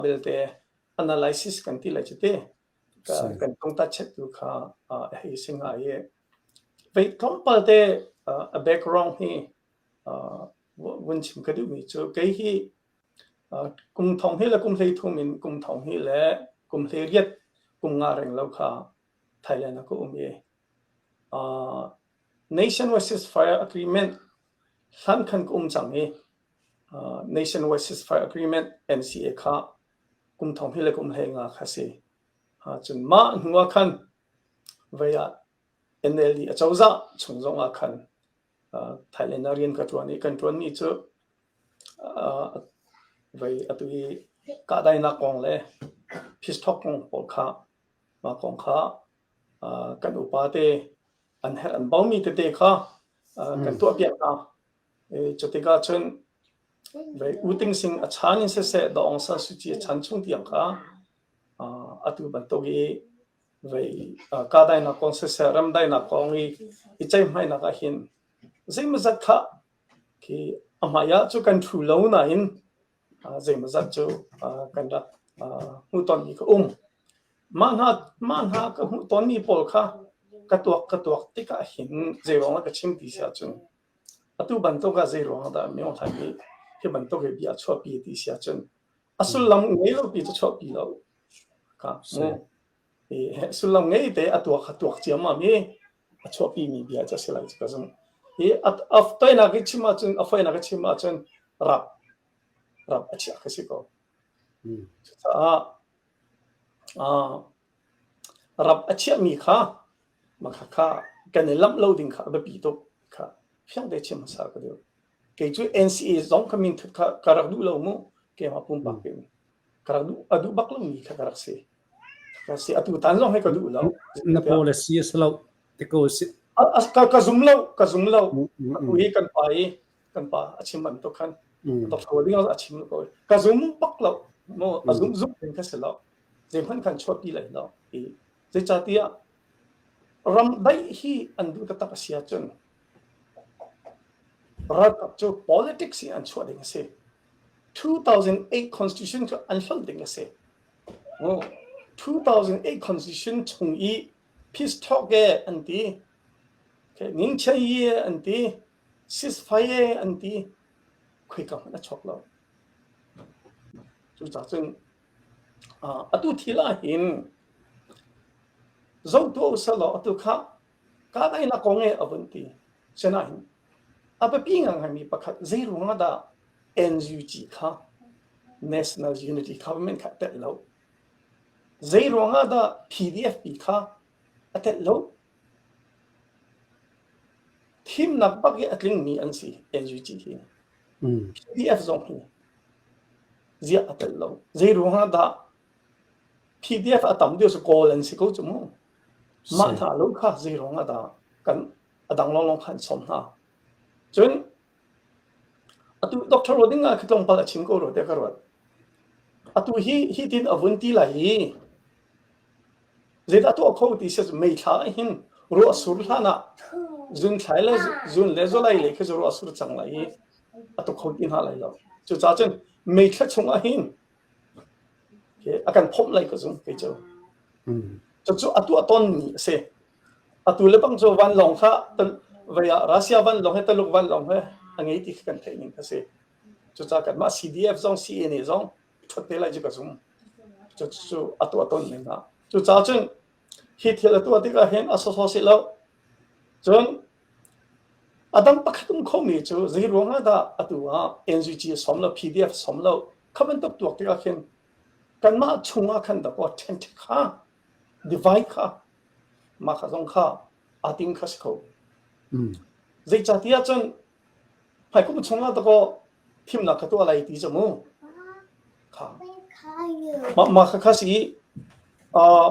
Belte analysis kan ti lai cu te. Kan tungtachet tu kha a hei si hnga i vei tlawmpal te a background hi vun chim ka duhmi cu kei hi kum thong hi le kum 13 in kum thong hi le kum 18 kum nga reng lo kha Thailand ah ka um i Nationwide Ceasefire Agreement hlan khan ka um cang i Nationwide Ceasefire Agreement NCA kha kum thong hi le kum hlei nga kha si. Cun mah hnu ah khan vei ah NLD acozah chung zong ah khan Thailand ah rian ka ṭuan i kan ṭuanmi cu vei atu i kahdainak kong le peace talk kong pawl kha mah kong kha kan upa te an herh an baumi tete kha kan tuahpiak hna. Cutikah cun U Ting Sing a chan in siseh Daw Aung San Suu Kyi a chan chung tiang kha atu bantuk i vei kahdainak kong siseh ramdainak kong i i ceihmainak ah hin zeimawzat kha khi a hmai ah cu kan ṭhu lo nain zeimawzat cu kan rak hmuhtonmi ka um. Mah hna mah hna ka hmuhtonmi pawl kha ka tuak ka tuak tikah hin zeiruang ah ka chim ti si ahcun Atu bantuk ah zeiruang dah Myo Hlaing nih hi bantuk hi bia a chuahpi ti si ahcun a sullam ngei lo pi cu chuahpi lo. Ka mu. Sullam ngei te a tuak a tuak ciammam i a chuahpi mi bia cu a si lai cu ka zumh. Hi a toinak i chim ahcun a foinak i chim ahcun rap rap a chiah ka si ko. Cucaah rap a chiahmi kha Mah kha kan i lamh lo ding kha a biapi tuk kha fiang te chim hmasa ka duh. Kei cu NCA zong kha min thut kha ka rak duh lo mu. Keimah pumpak in ka rak duh a duh bak lomi kha ka rak si. Ka si atu tan zong hi ka duh lo. Na policy a si lo ti ko si. Ka ka zum lo ka zum lo. Atu hi kan pa i kan pa a chim bantuk khan Dr. ding a chim ko. Ka zum bak lo. Mu a zum zum ding kha si lo. Zeihmanh khan chuahpi lai lo. Zeicahtiah ram daih hi an duh taktak a si ahcun ralkap cu politics in an chuah ding a si. 2008 constitution cu an hlonh ding a si. 2008 constitution chung i peace talk e an ti, Ning Chen Yi an ti, ceasefire an ti, khoika hmanh a chuak lo. Cucaah cun Atu thil ahhin zoh tuah usih law atu kha kahdaihnak kong e a vun ti. Sinain a biapi ngaingaimi pakhat zeiruang ah dah NUG kha National Unity Government kha a telh lo? Zeiruang ah dah PDF kha a telh lo? Thimnak bak i a tlingmi an si NUG hi. PDF zong hi ziah a telh lo. Zeiruang ah dah PDF a tam deuh cu Kawl an si ko cu mu. Mah hna lo kha zeiruang ah dah kan a dang lawnglawng kha an sawm hna. Cun atu Dr. Roding ah khi tlawmpal a chim ko rua tiah ka ruat. Atu hi hi tin a vun ti lai i Zeidah tuah kho ti si mei thla ah hin ruah sur hlan ah zun thlai le zun le zulai le khi cu ruah sur cang lai i a tuk kho ti hna lai lo. Cucaah cun mei thla chung ah hin a kan phomh lai ka zum kei cu. Cucu a tuah tawnmi a si. Atu le bang cu vanlawng kha vei ah Russia vanlawng he Taluk vanlawng he a ngei ti kha kan theih ning kha si. Cucaah kanmah CDF zong CNA zong ṭhat te lai cu ka zum. Cucu a tuah tawn ning ah. Cucaah cun hi thil a tuah tikah hin a sawsawh si lo. Cun a dang pakhat um khomi cu zei ruang ah dah atu ah NGG som lo PDF som lo kha bantuk tuak tikah khin kanmah chung ah khan dakaw ṭhenṭhek kha divide kha mah kha zong kha aa ting kha si kho. Zeicahtiah cun hmaikum chung ah dakaw thimnak ka tuah lai ti cu mu. Kha. Mah mah kha kha si i uh,